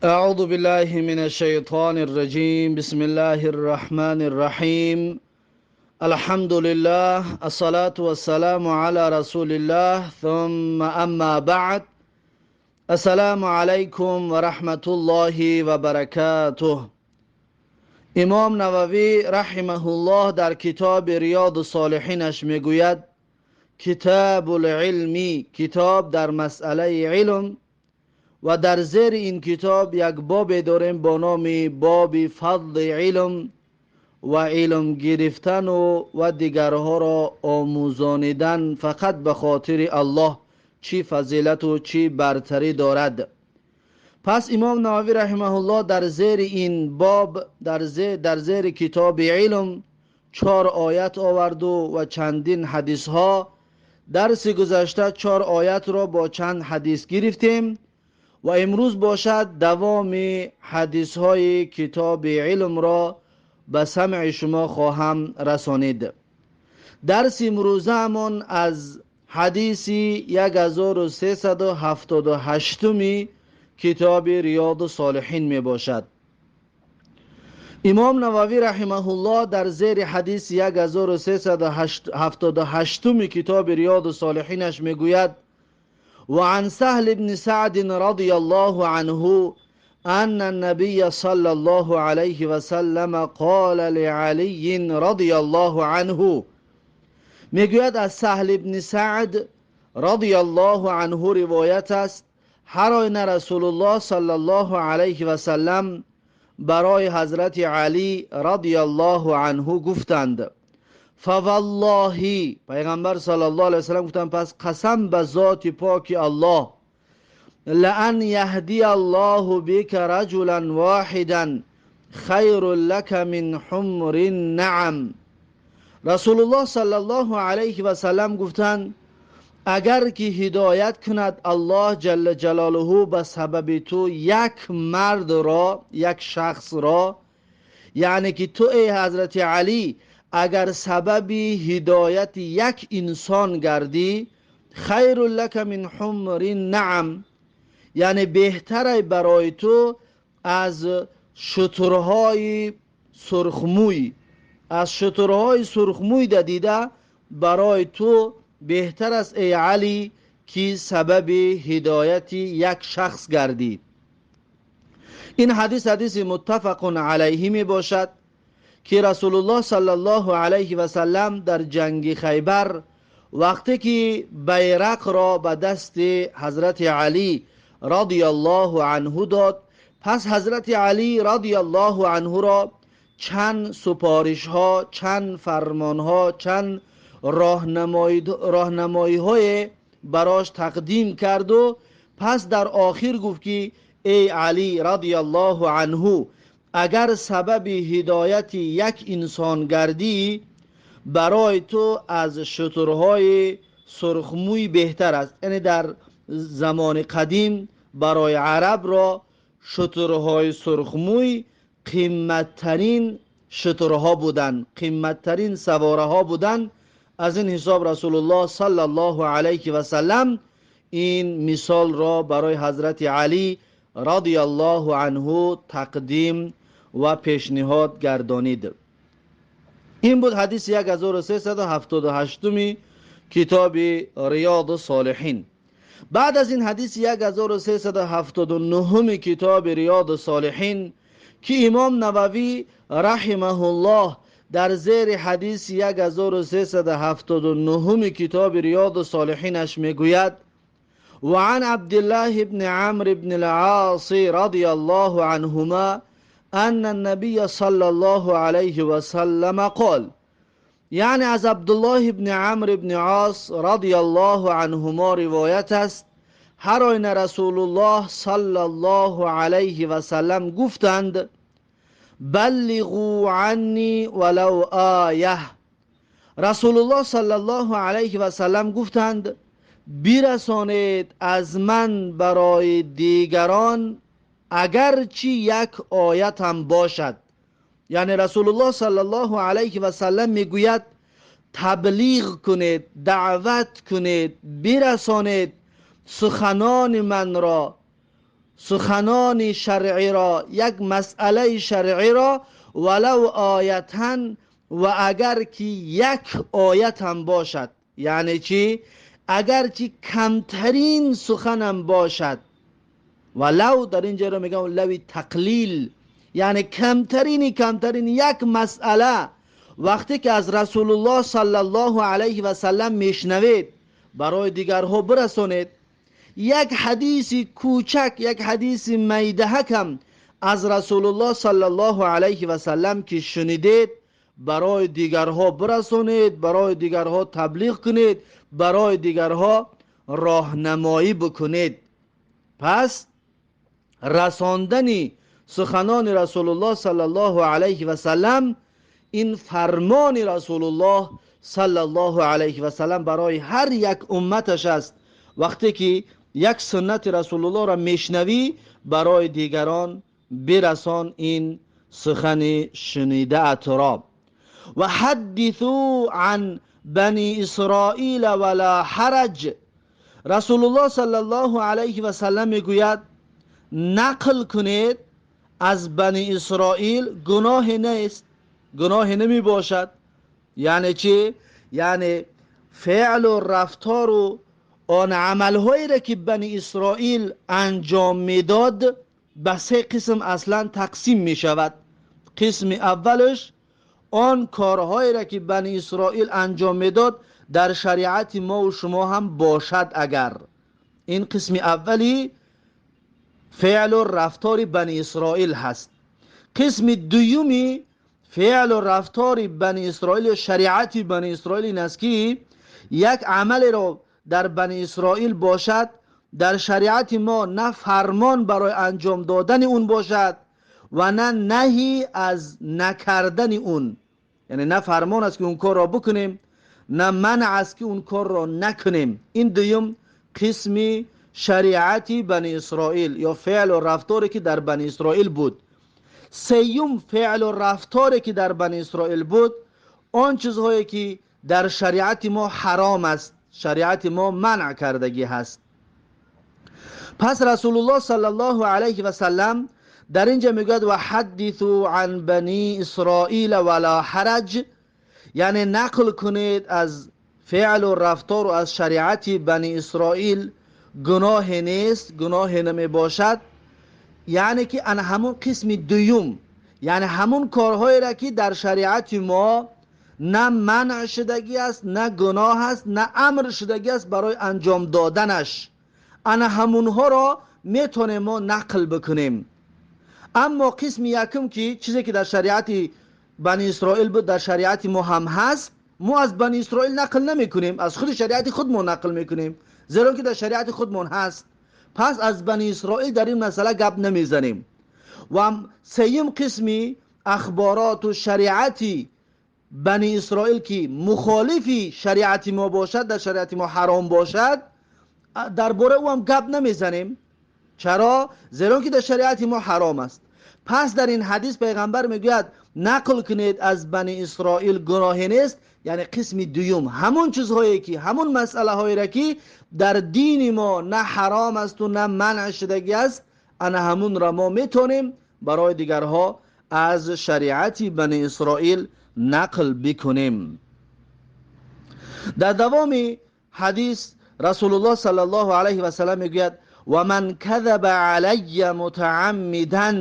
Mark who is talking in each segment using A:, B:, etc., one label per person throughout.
A: أعوذ بالله من الشيطان الرجيم. بسم الله الرحمن الرحيم. الحمد لله، الصلاة والسلام على رسول الله، ثم أما بعد. السلام عليكم ورحمة الله وبركاته. امام نووی رحمه الله در کتاب ریاض الصالحینش میگوید: کتاب العلم، کتاب در مسئله علم. و در زیر این کتاب یک باب داریم با نام باب فضل علم و علم گرفتن و دیگرها را آموزانیدن فقط به خاطر الله چی فضیلت و چی برتری دارد. پس امام نووی رحمه الله در زیر این باب، در زیر کتاب علم، 4 آیت آورد و چندین حدیث ها. درس گذشته 4 آیت را با چند حدیث گرفتیم و امروز باشد دوام حدیث های کتاب علم را به سمع شما خواهم رسانید. درس امروزمان از حدیث 1378 کتاب ریاض الصالحین می باشد. امام نووی رحمه الله در زیر حدیث 1378 کتاب ریاض الصالحینش می گوید: وعن سهل بن سعد رضي الله عنه أن النبي صلى الله عليه وسلم قال لعلي رضي الله عنه. میگوید از سهل بن سعد رضی الله عنه روایت است: هر آینه رسول الله صلی الله علیه و سلم برای حضرت علی رضی الله عنه گفتند: فوالله، پیغمبر صلی الله علیه وسلم گفتند پس قسم به ذات پاک الله، لأن یهدی الله بک رجلا واحدا خیر لک من حمر النعم. رسول الله صلی الله علیه و سلم گفتند اگر که هدایت کند الله جل جلاله به سبب تو یک مرد را، یک شخص را، یعنی که تو ای حضرت علی اگر سبب هدایت یک انسان گردی، خیر لک من حمر النعم، یعنی بهتر برای تو از شترهای سرخموی، از شترهای سرخموی دیده برای تو بهتر است ای علی که سبب هدایت یک شخص گردی. این حدیث حدیث متفق علیه می باشد که رسول الله صلی الله علیه و سلم در جنگ خیبر وقتی که بیرق را به دست حضرت علی رضی الله عنه داد، پس حضرت علی رضی الله عنه را چند سپارش ها، چند فرمان ها، چند راهنمایی های براش تقدیم کرد و پس در آخر گفت که ای علی رضی الله عنه، اگر سبب هدایت یک انسان گردی برای تو از شترهای سرخموی بهتر است. یعنی در زمان قدیم برای عرب را شترهای سرخموی قیمتترین شترها بودند، قیمتترین سواره ها بودند. از این حساب رسول الله صلی الله علیه و سلم این مثال را برای حضرت علی رضی الله عنه تقدیم و پیشنهاد گردانید. این بود حدیث 1378 کتاب ریاض الصالحین. بعد از این حدیث 1379 کتاب ریاض الصالحین که امام نووی رحمه الله در زیر حدیث 1379 کتاب ریاض الصالحینش میگوید: وعن عبد الله بن عمرو بن العاص رضي الله عنهما أن النبي صلى الله عليه وسلم قال. یعنی از عبدالله بن عمرو بن عاص رضی الله عنهما روایت است: هر آینه رسول الله صلی الله علیه و سلم گفتند: بلغوا عنی ولو آیه. رسول الله صلی الله علیه و سلم گفتند برسانید از من برای دیگران اگرچه یک آیت هم باشد. یعنی رسول الله صلی الله علیه و سلم میگوید تبلیغ کنید، دعوت کنید، برسانید سخنان من را، سخنان شرعی را، یک مسئله شرعی را ولو آیتن، و اگر که یک آیت هم باشد، یعنی چی؟ اگر که کمترین سخنم باشد، ولو در اینجا رو میگم لوی تقلیل، یعنی کمترین یک مسئله وقتی که از رسول الله صلی الله علیه و سلم میشنوید برای دیگرها برسونید. یک حدیث کوچک، یک حدیث میده هم از رسول الله صلی الله علیه و سلم که شنیدید برای دیگرها برسونید، برای دیگرها تبلیغ کنید، برای دیگرها راهنمایی بکنید. پس رساندن سخنان رسول الله صلی الله علیه و سلم، این فرمان رسول الله صلی الله علیه و سلم برای هر یک امتش است. وقتی که یک سنت رسول الله را میشنوی برای دیگران برسان این سخن شنیده ات را. و حدثوا عن بنی اسرائیل ولا حرج. رسول الله صلی الله علیه و سلم میگوید نقل کنید از بنی اسرائیل گناه نیست، گناه نمی باشد. یعنی چی؟ یعنی فعل و رفتار و آن عملهایی را که بنی اسرائیل انجام میداد به سه قسم اصلا تقسیم می شود. قسم اولش آن کارهایی را که بنی اسرائیل انجام میداد در شریعت ما و شما هم باشد. اگر این قسم اولی فعل و رفتار بنی اسرائیل هست. قسم دومی فعل و رفتار بنی اسرائیل، شریعت بنی اسرائیل این است که یک عمل را در بنی اسرائیل باشد، در شریعت ما نه فرمان برای انجام دادن اون باشد و نه نهی از نکردن اون، یعنی نه فرمان است که اون کار را بکنیم، نه منع است که اون کار را نکنیم. این دوم قسم شریعت بنی اسرائیل یا فعل و رفتاری که در بنی اسرائیل بود. سیوم فعل و رفتاری که در بنی اسرائیل بود، آن چیزهایی که در شریعت ما حرام است، شریعت ما منع کردگی هست. پس رسول الله صلی الله علیه و سلم در اینجا میگوید و حدثوا عن بنی اسرائیل ولا حرج، یعنی نقل کنید از فعل و رفتار و از شریعت بنی اسرائیل گناه نیست، گناه نمی باشد. یعنی که ان همون قسم دوم، یعنی همون کارهایی را که در شریعت ما نه منع شدگی است، نه گناه است، نه امر شدگی است برای انجام دادنش، ان همونها را میتونیم ما نقل بکنیم. اما قسم یکم که چیزی که در شریعت بنی اسرائیل بود در شریعت ما هم هست، ما از بنی اسرائیل نقل نمی کنیم، از خود شریعت خودمون نقل میکنیم، زیرا که در شریعت خودمون هست. پس از بنی اسرائیل در این مسئله گپ نمیزنیم. و سیم قسمی اخبارات و شریعتی بنی اسرائیل که مخالفی شریعت ما باشد، در شریعت ما حرام باشد، درباره او هم گپ نمیزنیم. چرا؟ زیرا که در شریعت ما حرام است. پس در این حدیث پیغمبر میگوید نقل کنید از بنی اسرائیل گناه نیست، یعنی قسم دوم، همون چیزهایی که همون مسئله هایی را که در دین ما نه حرام است و نه منع شدگی است، انا همون را ما میتونیم برای دیگرها از شریعت بنی اسرائیل نقل بکنیم. در دوام حدیث رسول الله صلی الله علیه و سلم میگوید و من کذب علی متعمدا،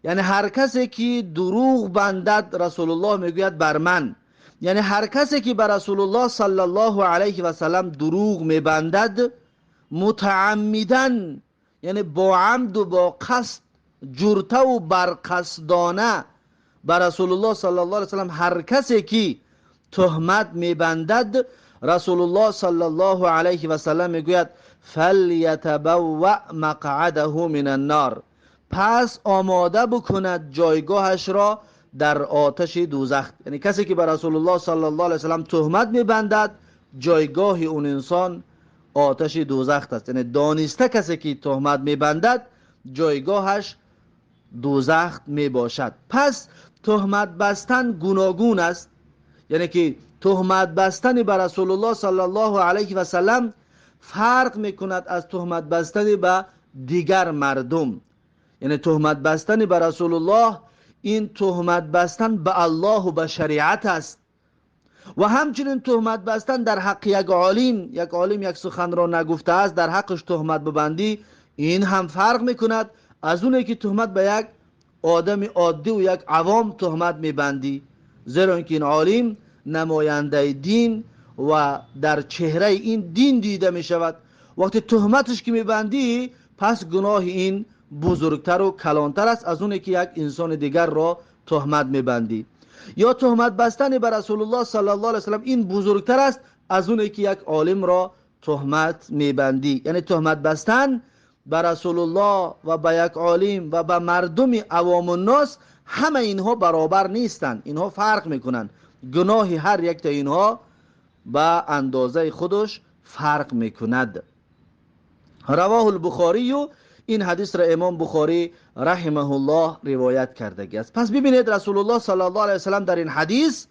A: یعنی هر کسی که دروغ بندد، رسول الله میگوید بر من، یعنی هر کسی که بر رسول الله صلی الله علیه و سلم دروغ میبندد متعمدا، یعنی با عمد و با قصد، جرته و برقصدانه بر رسول الله صلی الله علیه و سلم هر کسی که تهمت میبندد، رسول الله صلی الله علیه و سلم میگوید فلیتبوأ مقعده من النار، پس آماده بکند جایگاهش را در آتش دوزخ. یعنی کسی که بر رسول الله صلی الله علیه و سلم تهمت میبندد، جایگاه اون انسان آتش دوزخ است. یعنی دانسته کسی که تهمت میبندد جایگاهش دوزخ میباشد. پس تهمت بستن گوناگون است، یعنی که تهمت بستن بر رسول الله صلی الله علیه و سلم فرق میکند از تهمت بستن به دیگر مردم. یعنی تهمت بستن به رسول الله این تهمت بستن به الله و به شریعت است. و همچنین تهمت بستن در حق یک عالم، یک عالم یک سخن را نگفته است در حقش تهمت ببندی، این هم فرق میکند از اونه که تهمت به یک آدم عادی و یک عوام تهمت میبندی، زیرا اینکه این عالم نماینده دین و در چهره این دین دیده میشود. وقتی تهمتش که میبندی پس گناه این بزرگتر و کلانتر است از اونه که یک انسان دیگر را تهمت میبندی. یا تهمت بستن به رسول الله صلی الله علیه وسلم این بزرگتر است از اونه که یک عالم را تهمت میبندی. یعنی تهمت بستن به رسول الله و به یک عالم و به مردم عوام الناس، همه اینها برابر نیستند، اینها فرق میکنند. گناه هر یک تا اینها به اندازه خودش فرق میکند. رواه البخاری، این حدیث را امام بخاری رحمه الله روایت کرده است. پس ببینید رسول الله صلی الله علیه وسلم در این حدیث،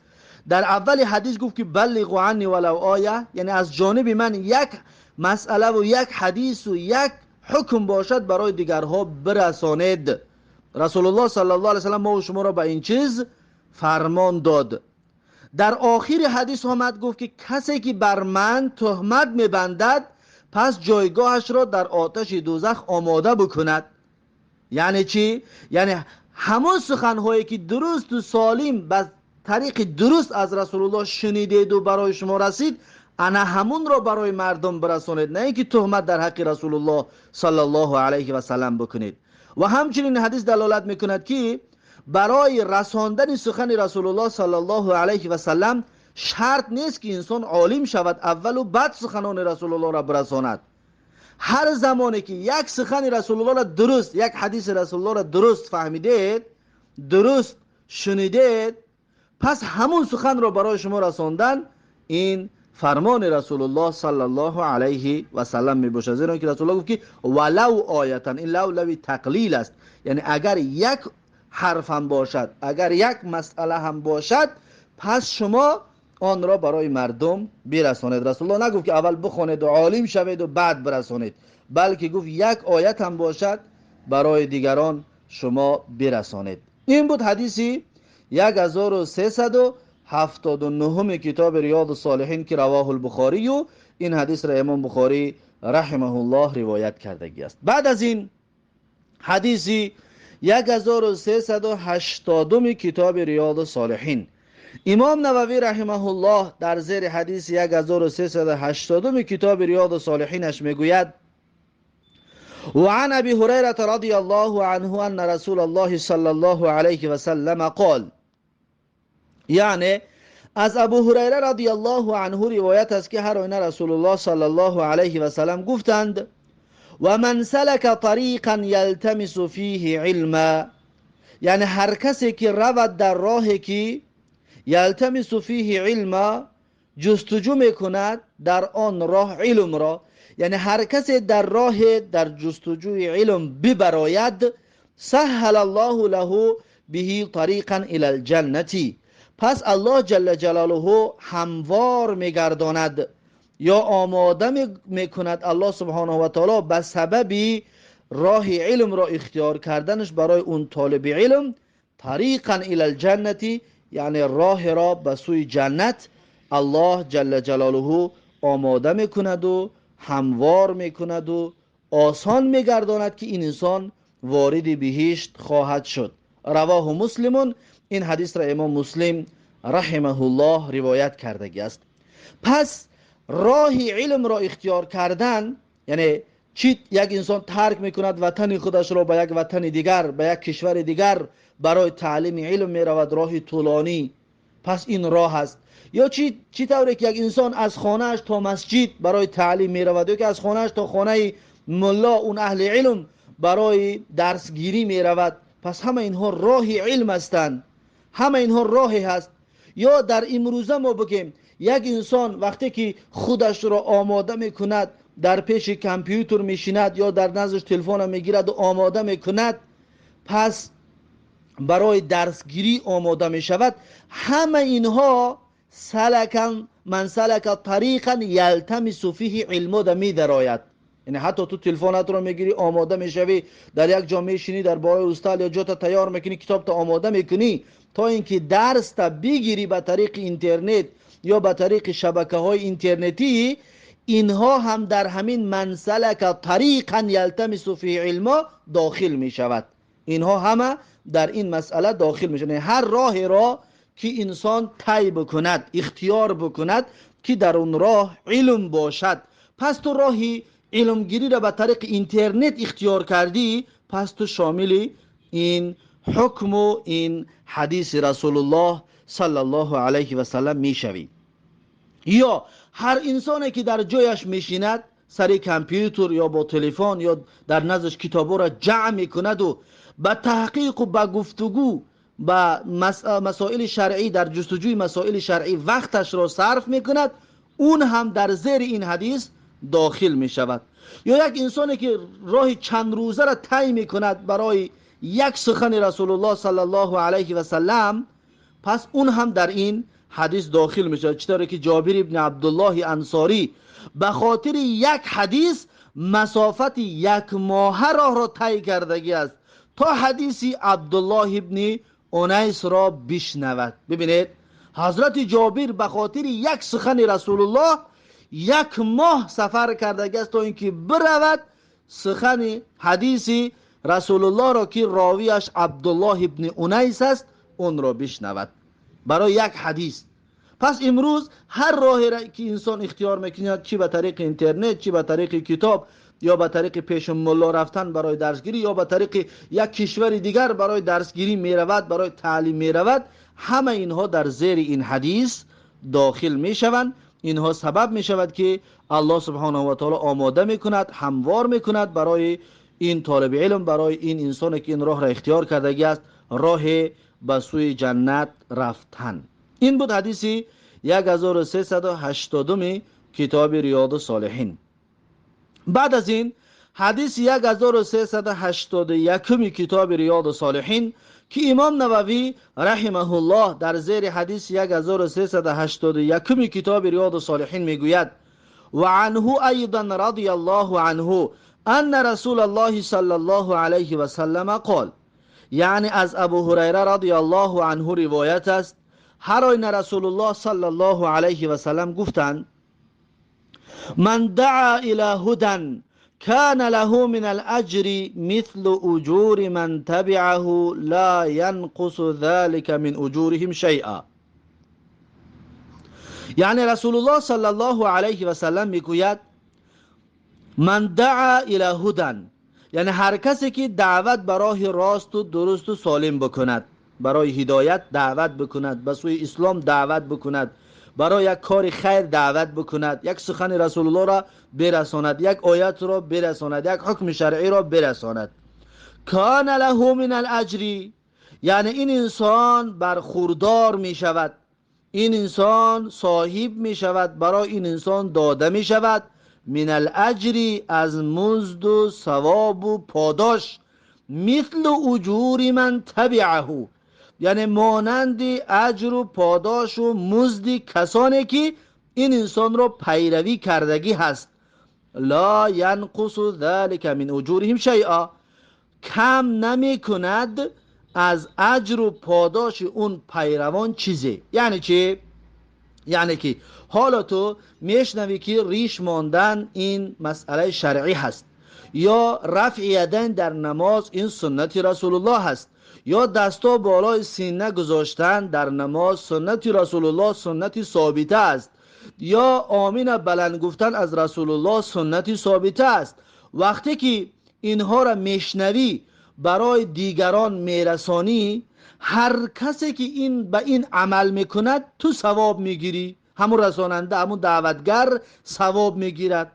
A: در اول حدیث گفت که بلغوا عنی ولو آیه، یعنی از جانب من یک مسئله و یک حدیث و یک حکم باشد برای دیگرها برسانید. رسول الله صلی الله علیه وسلم ما و شما را به این چیز فرمان داد. در آخر حدیث آمد گفت که کسی که بر من تهمت میبندد پس جایگاهش را در آتش دوزخ آماده بکند. یعنی چی؟ یعنی همون سخنهایی که درست و سالم به طریق درست از رسول الله شنیدید و برای شما رسید، انا همون را برای مردم برسانید، نه اینکه تهمت در حق رسول الله صلی الله علیه و سلم بکنید. و همچنین حدیث دلالت میکند که برای رساندن سخن رسول الله صلی الله علیه و سلم شرط نیست که انسان عالم شود اول و بعد سخنان رسول الله را برساند. هر زمانی که یک سخن رسول الله را درست، یک حدیث رسول الله را درست فهمیدید، درست شنیدید، پس همون سخن را برای شما رساندن این فرمان رسول الله صلی الله علیه و سلم می باشد. زیرا که رسول الله گفت که ولو آیتن، این لو لوی تقلیل است، یعنی اگر یک حرف هم باشد، اگر یک مسئله هم باشد، پس شما آن را برای مردم برسانید. رسول الله نگفت که اول بخوانید و عالم شوید و بعد برسانید، بلکه گفت یک آیت هم باشد برای دیگران شما برسانید. این بود حدیثی 1379 کتاب ریاض الصالحین که رواه البخاری و این حدیث را امام بخاری رحمه الله روایت کردگی است. بعد از این حدیثی 1380 کتاب ریاض الصالحین، امام نووی رحمه الله در زیر حدیث 1380 کتاب ریاض الصالحینش میگوید: وعن ابي هريرة رضي الله عنه ان رسول الله صلى الله عليه وسلم قال. یعنی از ابو هریره رضی الله عنه روایت است که هر آینه رسول الله صلی الله علیه و سلم گفتند: و من سلک طریقا یلتمس فیه علما، یعنی هر کسی که رود در راه که یلتمس فیه علما، جستجو میکند در آن راه علم را، یعنی هر کسی در راه در جستجوی علم ببراید، سهل الله له به طریقا الی الجنة، پس الله جل جلاله هموار میگرداند یا آماده میکند الله سبحانه و تعالی به سبب راه علم را اختیار کردنش برای اون طالب علم، طریقا الی الجنة، یعنی راه را به سوی جنت الله جل جلاله آماده میکند و هموار میکند و آسان میگرداند که این انسان وارد بهشت خواهد شد. رواه مسلمون، این حدیث را امام مسلم رحمه الله روایت کردگی است. پس راه علم را اختیار کردن، یعنی چی؟ یک انسان ترک میکند وطن خودش را به یک وطن دیگر، به یک کشور دیگر برای تعلیم علم میرود، راه طولانی، پس این راه است. یا چی طوری که یک انسان از خانهش تا مسجد برای تعلیم میرود، یا که از خانهش تا خانه ملا اون اهل علم برای درسگیری میرود، پس همه اینها راه علم هستند، همه اینها راهی هست. یا در امروزه ما بگیم یک انسان وقتی که خودش را آماده میکند، در پیش کامپیوتر میشیند یا در نزدش تلفن میگیرد و آماده میکند، پس برای درسگیری آماده میشود. همه اینها سلکن من سلک طریقا یلتمس فیه علما در میدراید. Яъне ҳатто ту телефонатро мегирӣ, омода мешавӣ, дар як ҷо мешинӣ, дар болои устол ё ҷота тайёр мекунӣ, китобта омода мекунӣ, то ин ки дарста бигирӣ ба тариқи интернет ё ба тариқи шабакаҳои интернетӣ. Инҳо ҳам дар ҳамин من سلك طريقا يلتمس فيه علما дохил мешавад. Инҳо ҳама дар ин масъала дохил мешавад. Ҳар роҳеро ки инсон тай бикунад, ихтиёр бикунад, ки дар он роҳ илм бошад. Пас ту роҳи илмгириро ба тариқи интернет ихтиёр кардӣ, пас ту шомили ин ҳукму ин ҳадиси Расулуллоҳ саллаллоҳу алайҳи васаллам мешавӣ. Ё ҳар инсоне ки дар ҷояш мешинад, сари компютер ё бо телефон ё дар наздаш китобҳоро ҷамъ мекунаду ба таҳқиқу ба гуфтугӯ ба масоили шаръӣ, дар ҷустуҷӯи масоили шаръӣ вақташро сарф мекунад, он ҳам дар зери ин ҳадис дохил мешавад. Ё як инсоне ки роҳи чанд рӯзаро тай мекунад барои як сухани Расулуллоҳ саллаллоҳу алайҳи васаллам, пас он ҳам дар ин ҳадис дохил мешавад. Чӣ ки Ҷобир ибни Абдуллоҳи Ансорӣ ба хотири як ҳадис масофати як моҳа роҳро тай кардагӣ аст, то ҳадиси Абдуллоҳ ибни Унайсро бишнавад. Бибинед, ҳазрати Ҷобир ба хотири як сухани Расулуллоҳ як моҳ сафар кардагӣ аст, то ин ки биравад сухани ҳадиси Расулуллоҳро, ки ровияш Абдуллоҳ ибни Унайс аст, онро бишнавад, барои як ҳадис. Пас имрӯз ҳар роҳеро ки инсон ихтиёр мекунад, чӣ ба тариқи интернет, чӣ ба тариқи китоб, ё ба тариқи пеши мулло рафтан барои дарсгирӣ, ё ба тариқи як кишвари дигар барои дарсгирӣ меравад, барои таълим меравад, ҳама инҳо дар зери ин ҳадис дохил мешаванд. Инҳо сабаб мешавад, ки Аллоҳ субҳонаҳу ва таоло омода мекунад, ҳамвор мекунад барои ин толиби илм, барои ин инсоне ки ин роҳро ихтиёр кардагӣ аст, роҳе ба сӯи ҷаннат рафтан. Ин буд ҳадиси 1380-уми китоби Риёду Солиҳин. Баъд аз ин ҳадиси 1381-уми китоби Риёду Солиҳин, ки имом Нававӣ раҳимаҳуллоҳ дар зери ҳадиси 1381-уми китоби Риёду Солиҳин мегӯяд: وعنه أيضا رضي الله عنه أن رسول الله صلى الله عليه وسلم قال. یعنی از ابو هریره رضی الله عنه روایت است، هر آینه رسول الله صلی الله علیه و سلم گفتند: من دعا الى هدى كان له من الأجر مثل أجور من تبعه لا ينقص ذلك من أجورهم شيئا. یعنی رسول الله صلی الله علیه و سلم میگوید: من دعا الى هدى، یعنی هر کسی که دعوت به راه راست و درست و سالم بکند، برای هدایت دعوت بکند، به سوی اسلام دعوت بکند، برای یک کار خیر دعوت بکند، یک سخن رسول الله را برساند، یک آیت را برساند، یک حکم شرعی را برساند، کان له من الاجر، یعنی این انسان برخوردار می شود، این انسان صاحب می شود، برای این انسان داده می شود، من الاجر، از مزد و ثواب و پاداش، مثل اجور من تبعه، یعنی مانند اجر و پاداش و مزد کسانی که این انسان را پیروی کردگی هست، لا ینقص ذلك من اجورهم شیئا، کم نمی کند از اجر و پاداش اون پیروان چیزی. یعنی چی؟ یعنی که حالا تو میشنوی که ریش ماندن این مسئله شرعی هست، یا رفع یدین در نماز این سنت رسول الله هست، یا دستا بالای سینه گذاشتن در نماز سنت رسول الله، سنت ثابته است، یا آمین بلند گفتن از رسول الله سنت ثابته است. وقتی که اینها را میشنوی، برای دیگران میرسانی، هر کسی که این به این عمل میکند، تو ثواب میگیری، همون رساننده، همون دعوتگر ثواب میگیرد،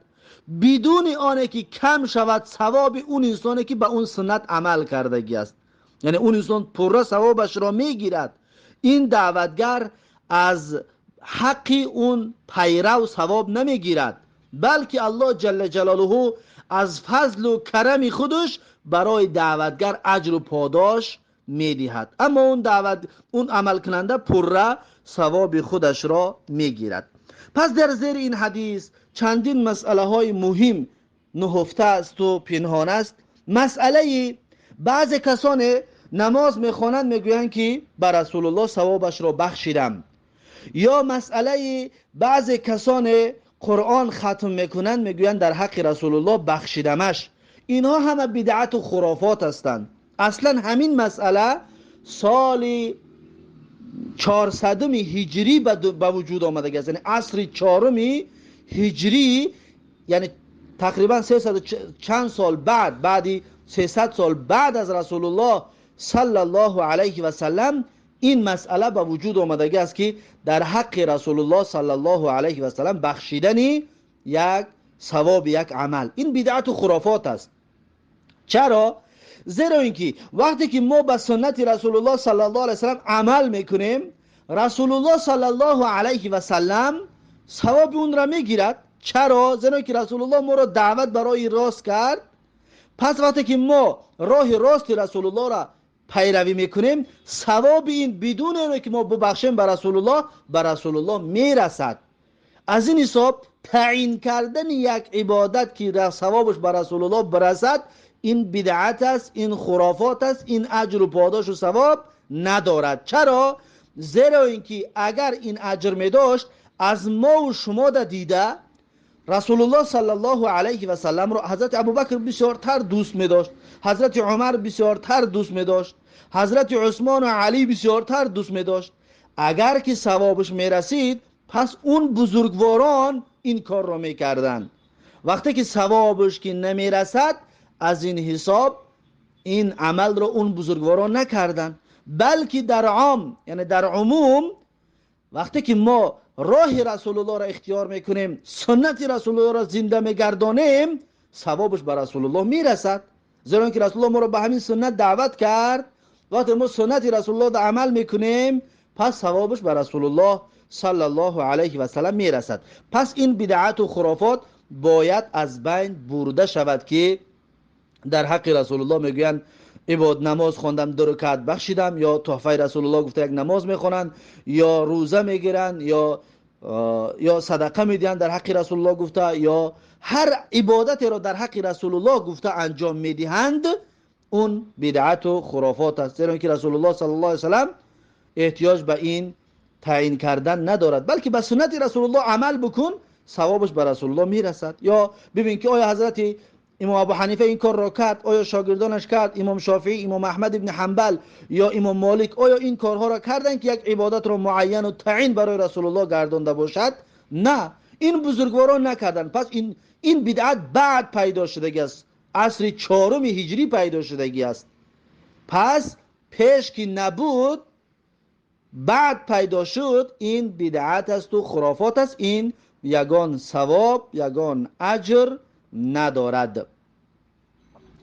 A: بدون آنه که کم شود ثواب اون انسانی که به اون سنت عمل کردگی است. یعنی اون انسان پرره ثوابش را میگیرد. این دعوتگر از حق اون پیرو ثواب نمیگیرد، بلکه الله جل جلاله از فضل و کرم خودش برای دعوتگر اجر و پاداش میدهد، اما اون دعوت، اون عمل کننده پرره ثواب خودش را میگیرد. پس در زیر این حدیث چندین مسئله های مهم نهفته است و پنهان است، مسئله بعض کسان نماز میخوانند میگویند که به رسول الله ثوابش را بخشیدم، یا مسئله بعض کسان قرآن ختم میکنند میگویند در حق رسول الله بخشیدمش. اینها همه بدعت و خرافات هستند. اصلا همین مسئله سال 400 هجری به وجود آمده است، یعنی عصر 4 هجری، یعنی تقریبا 300 چند سال بعد، بعدی 300 سال بعد از رسول الله صلی الله علیه و سلم این مسئله به وجود آمده است که در حق رسول الله صلی الله علیه و سلم بخشیدن یک ثواب یک عمل، این بدعت و خرافات است. چرا؟ زیرا اینکه وقتی که ما به سنت رسول الله صلی الله علیه و سلم عمل میکنیم، رسول الله صلی الله علیه و سلم ثواب اون را میگیرد. چرا؟ زیرا که رسول الله ما را دعوت برای راست کرد. پس وقتی که ما راه راست رسول الله را پیروی میکنیم، ثواب این بدون اینکه ما ببخشیم به رسول الله، به رسول الله میرسد. از این حساب تعیین کردن یک عبادت که ثوابش به رسول الله برسد، این بدعت است، این خرافات است، این اجر و پاداش و ثواب ندارد. چرا؟ زیرا اینکه اگر این اجر می داشت، از ما و شما دیده رسول الله صلی الله علیه و سلم را حضرت ابوبکر بسیارتر دوست می داشت، حضرت عمر بسیارتر دوست می داشت، حضرت عثمان و علی بسیارتر دوست می داشت. اگر که ثوابش می رسید، پس اون بزرگواران این کار را می کردند. وقتی که ثوابش که نمی رسد، از این حساب این عمل را اون بزرگواران نکردند، بلکه در عام، یعنی در عموم، وقتی که ما راه رسول الله را اختیار میکنیم، سنت رسول الله را زنده میگردانیم، ثوابش به رسول الله میرسد. زیرا که رسول الله ما را به همین سنت دعوت کرد. وقتی ما سنت رسول الله را عمل میکنیم، پس ثوابش به رسول الله صلی الله علیه و سلم میرسد. پس این بدعت و خرافات باید از بین برده شود که در حق رسول الله میگویند عباد نماز خواندم 2 رکعت بخشیدم، یا تحفه رسول الله گفته یک نماز میخوانند، یا روزه میگیرند، یا صدقه میدهند در حق رسول الله گفته، یا هر عبادتی را در حق رسول الله گفته انجام میدهند، اون بدعت و خرافات است. زیرا که رسول الله صلی الله علیه و سلم احتیاج به این تعیین کردن ندارد، بلکه به سنت رسول الله عمل بکن، ثوابش به رسول الله میرسد. یا ببین که آیا حضرت امام ابو حنیفه این کار را کرد، آیا شاگردانش کرد، امام شافعی، امام احمد ابن حنبل یا امام مالک، آیا این کارها را کردند که یک عبادت را معین و تعیین برای رسول الله گردانده باشد؟ نه، این بزرگواران نکردند. پس این بدعت بعد پیدا شدگی است، عصر 4 هجری پیدا شدگی است. پس پیش که نبود، بعد پیدا شد، این بدعت است و خرافات است. این یگان ثواب، یگان اجر ندارد.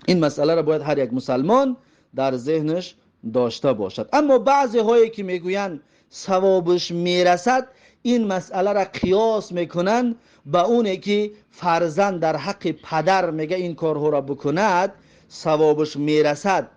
A: این مسئله را باید هر یک مسلمان در ذهنش داشته باشد. اما بعضی هایی که میگویند ثوابش میرسد، این مسئله را قیاس میکنن به اونه که فرزند در حق پدر میگه این کارها را بکند ثوابش میرسد،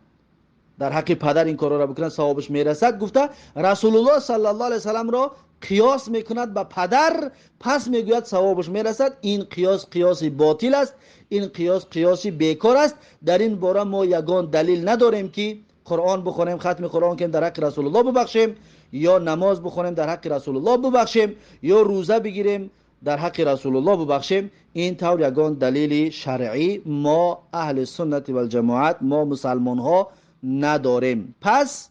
A: در حق پدر این کارها را بکند ثوابش میرسد گفته رسول الله صلی الله علیه وسلم را قیاس میکند به پدر، پس میگوید ثوابش میرسد. این قیاس قیاس باطل است، این قیاس قیاس بیکار است. در این باره ما یگان دلیل نداریم که قرآن بخونیم، ختم قرآن کنیم در حق رسول الله ببخشیم، یا نماز بخونیم در حق رسول الله ببخشیم، یا روزه بگیریم در حق رسول الله ببخشیم. این طور یگان دلیل شرعی ما اهل سنت و الجماعت، ما مسلمان ها نداریم. پس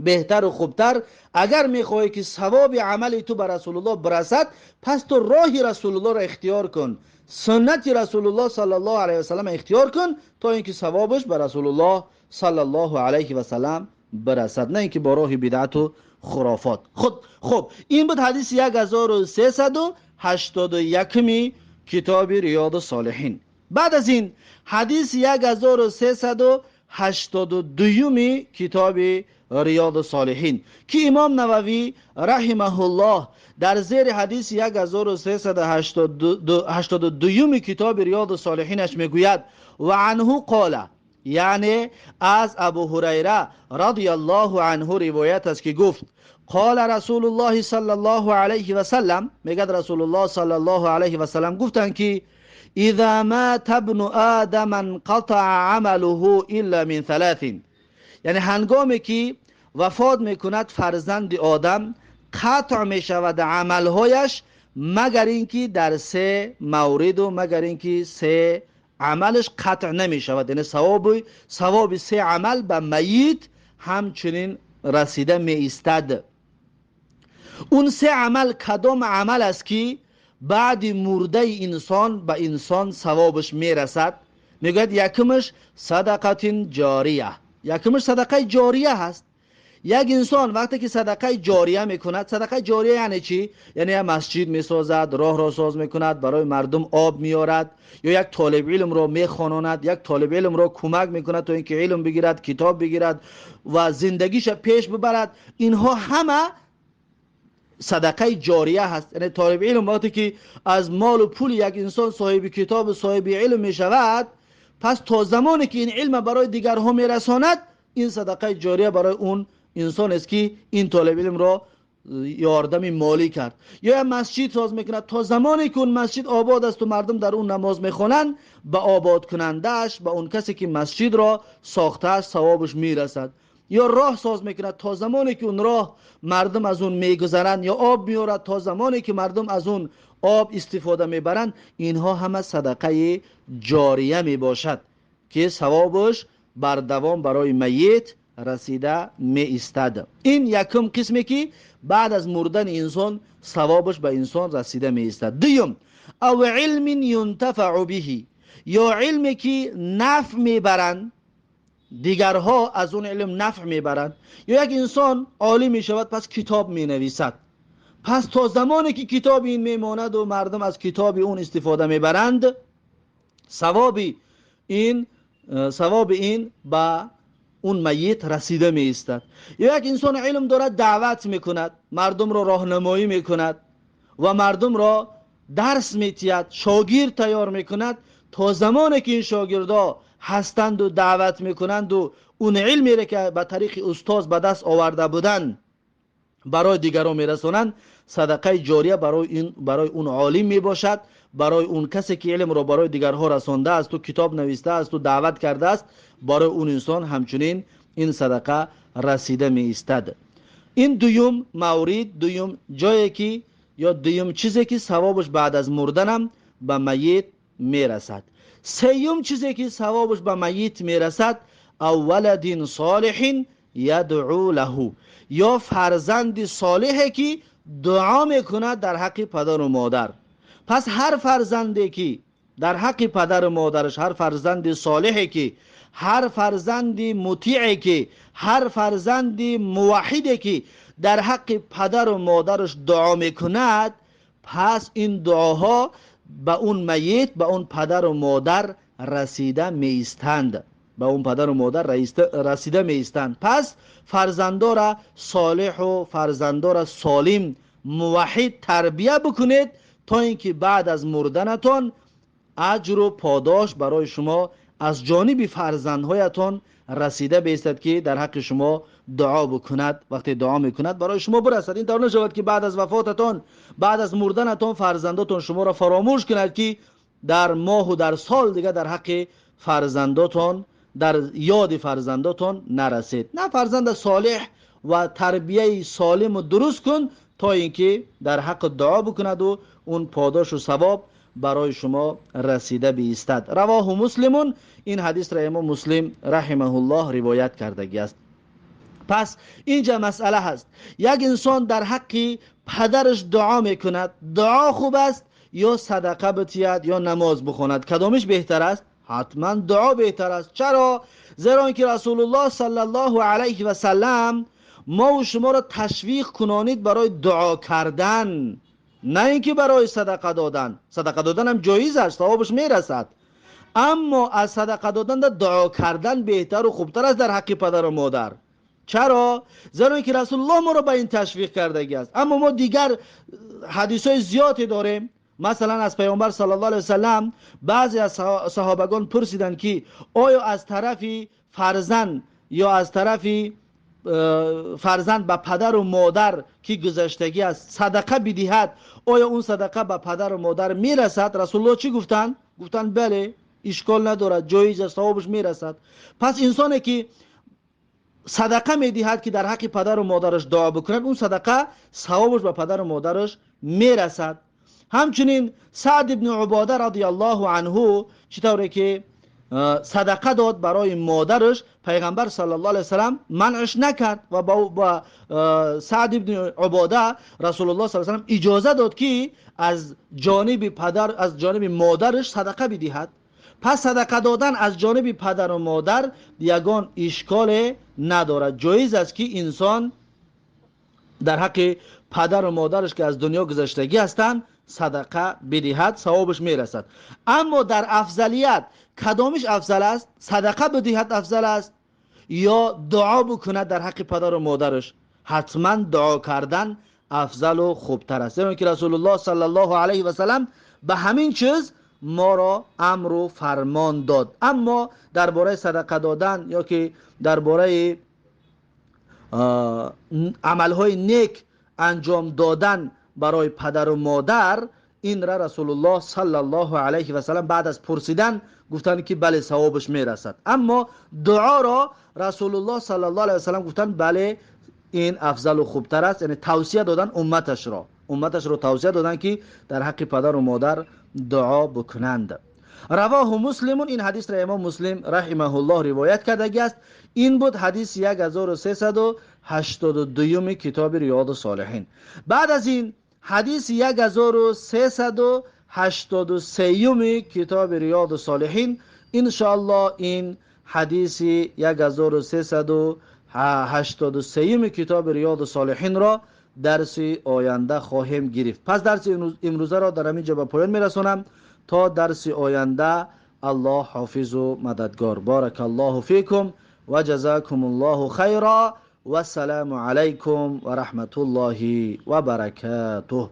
A: بهتر و خوبتر اگر میخواهی که ثواب عمل تو به رسول الله برسد، پس تو راه رسول الله را اختیار کن، سنت رسول الله صلی الله علیه و سلم اختیار کن تا اینکه ثوابش به رسول الله صلی الله علیه و سلم برسد، نه اینکه با راه بدعت و خرافات. خب این بود حدیث 1381 کتاب ریاض الصالحین. بعد از این حدیث 1382 کتاب ریاض الصالحین که امام نووی رحمه الله در زیر حدیث 1382 کتاب ریاض الصالحینش میگوید و عنه قال، یعنی از ابو هریره رضی الله عنه روایت است که گفت قال رسول الله صلی الله علیه و سلم، میگد رسول الله صلی الله علیه و سلم گفتند که اذا مات ابن آدم انقطع عمله الا من ثلاث. یعنی هنگامی که وفات میکند فرزند آدم قطع میشود عملهایش، مگر اینکه در سه مورد و مگر اینکه سه عملش قطع نمیشود. یعنی ثواب سه عمل به میت همچنین رسیده می ایستد. اون سه عمل کدام عمل است که بعد مرده انسان به انسان ثوابش میرسد؟ میگوید یکمش صدقه جاریه. یکمش صدقه جاریه هست. یک انسان وقتی که صدقه جاریه میکند، صدقه جاریه یعنی چی؟ یعنی یک مسجد میسازد، راه را ساز میکند، برای مردم آب میارد، یا یک طالب علم را میخواناند، یک طالب علم را کمک میکند تا اینکه علم بگیرد، کتاب بگیرد و زندگیش پیش ببرد. اینها همه صدقه جاریه هست. یعنی طالب علم وقتی که از مال و پول یک انسان صاحب کتاب و صاحب علم میشود، پس تا زمانی که این علم برای دیگرها میرساند، این صدقه جاریه برای اون انسان است که این طالب علم را یاردم مالی کرد. یا مسجد ساز میکند، تا زمانی که اون مسجد آباد است و مردم در اون نماز میخوانند، به آباد کنندهش، به اون کسی که مسجد را ساخته است ثوابش میرسد. یا راه ساز میکند، تا زمانی که اون راه مردم از اون میگذرند، یا آب میارد، تا زمانی که مردم از اون آب استفاده میبرند، اینها همه صدقه جاریه میباشد که ثوابش بر دوام برای میت رسیده می ایستد. این یکم قسمی که بعد از مردن انسان ثوابش به انسان رسیده می ایستد. دوم، او علم ینتفع به، یا علمی که نفع میبرند دیگرها، از اون علم نفع میبرند. یا یک انسان عالم میشود، پس کتاب مینویسد، پس تا زمانی که کتاب این میماند و مردم از کتاب اون استفاده میبرند، ثواب این به اون میت رسیده می ایستد. یا یک انسان علم دارد، دعوت میکند، مردم را راهنمایی میکند و مردم را درس میتید، شاگرد تیار میکند، تا زمانی که این شاگردا هستند و دعوت میکنند و اون علمی را که به طریق استاد به دست آورده بودند برای دیگران میرسانند، صدقه جاریه برای اون عالم میباشد، برای اون کسی که علم را برای دیگرها رسانده است و کتاب نوشته است و دعوت کرده است، برای اون انسان همچنین این صدقه رسیده می ایستد. این دوم مورد، دوم جایی که یا دوم چیزی که ثوابش بعد از مردنم به میت میرسد. سیوم چیزی که ثوابش به میت میرسد، او ولد صالح یدعو له، یا فرزند صالحی که دعا میکند در حق پدر و مادر. پس هر فرزندی که در حق پدر و مادرش، هر فرزند صالحی که، هر فرزند مطیعی که، هر فرزند موحدی که در حق پدر و مادرش دعا میکند، پس این دعاها به اون میت، به اون پدر و مادر رسیده میستند، به اون پدر و مادر رسیده میستند. پس فرزندارا صالح و فرزندارا سالم موحد تربیه بکنید تا اینکه بعد از مردنتان اجر و پاداش برای شما از جانب فرزندهایتان رسیده بیستد که در حق شما دعا بکند. وقتی دعا میکند برای شما برسد. این طور نشود که بعد از وفاتتان، بعد از مردنتان فرزنداتون شما را فراموش کند که در ماه و در سال دیگه در حق فرزنداتون، در یاد فرزنداتون نرسید. نه، فرزند صالح و تربیه سالم و درست کن تا اینکه در حق دعا بکند و اون پاداش و ثواب برای شما رسیده بیستد. رواه مسلمون، این حدیث را امام مسلم رحمه الله روایت کردگی است. پس اینجا مسئله هست، یک انسان در حق پدرش دعا میکند، دعا خوب است یا صدقه بتید یا نماز بخواند، کدامش بهتر است؟ حتما دعا بهتر است. چرا؟ زیرا اینکه رسول الله صلی الله علیه و سلم ما و شما را تشویق کنانید برای دعا کردن، نه اینکه برای صدقه دادن. صدقه دادن هم جایز است، ثوابش میرسد، اما از صدقه دادن در دعا کردن بهتر و خوبتر است در حق پدر و مادر. چرا؟ زیرا اینکه رسول الله ما را به این تشویق کردگی است. اما ما دیگر حدیث های زیادی داریم. مثلا از پیامبر صلی الله علیه وسلم بعضی از صحابگان پرسیدند که آیا از طرف فرزند یا از طرف фарзанд ба падару модар ки гузаштагӣ аст садақа бидиҳад, оё он садақа ба падару модар мерасад? Расулуллоҳ чӣ гуфтанд? Гуфтанд бале, ишкол надорад, ҷоиз аст, савобаш мерасад. Пас инсоне ки садақа медиҳад, ки дар ҳаққи падару модараш дуо бикунад, он садақа савобаш ба падару модараш мерасад. Ҳамчунин Саъд ибни Убода радиаллоҳу анҳу чӣ тавре ки садақа дод барои модараш, пайғамбар саллаллоҳу алайҳи васаллам манъаш накард ва ба Саъд ибни Убода Расулуллоҳ саллаллоҳу алайҳи васаллам иҷоза дод, ки аз ҷониби падар, аз ҷониби модараш садақа бидиҳад. Пас садақа додан аз ҷониби падару модар ягон ишколе надорад. Ҷоиз аст, ки инсон дар ҳаққи падару модараш, ки аз дунё гузаштагӣ ҳастанд, садақа бидиҳад, савобаш мерасад. Аммо дар афзалият кадомиш афзал аст? Садақа бидиҳад афзал аст ё дуо бикунад дар ҳаққи падару модараш? Ҳатман дуо кардан афзалу хубтар аст, зеро ки Расулуллоҳ саллаллоҳу алайҳи васаллам ба ҳамин чиз моро амру фармон дод. Аммо дар бораи садақа додан ё ки дар бораи амалҳои нек анҷом додан барои падару модар, инра Расулуллоҳ саллаллоҳу алайҳи васаллам баъд аз пурсидан гуфтанд, ки бале, савобаш мерасад. Аммо дуоро Расулуллоҳ саллаллоҳу алайҳи васаллам гуфтанд бале, ин афзалу хубтар аст, яъне тавсия додан умматашро тавсия доданд, ки дар ҳаққи падару модар дуо бикунанд. Равоҳу Муслимун, ин ҳадисро имом Муслим раҳимаҳуллоҳ ривоят кардагӣ аст. Ин буд ҳадиси 1382-юми китоби Риёду Солиҳин. Баъд аз ин ҳадиси 1383-юми китоби Риёду Солиҳин, иншоаллоҳ ин ҳадиси 1383-юми китоби Риёду Солиҳинро дарси оянда хоҳем гирифт. Пас дарси имрӯзаро дар ҳамин ҷо ба поён мерасонам. То дарси оянда Аллоҳ ҳофизу мададгор. Баракаллоҳу фикум ва ҷазакумуллоҳу хайра. Вассаламу алайкум ва раҳматуллоҳи ва баракатуҳ.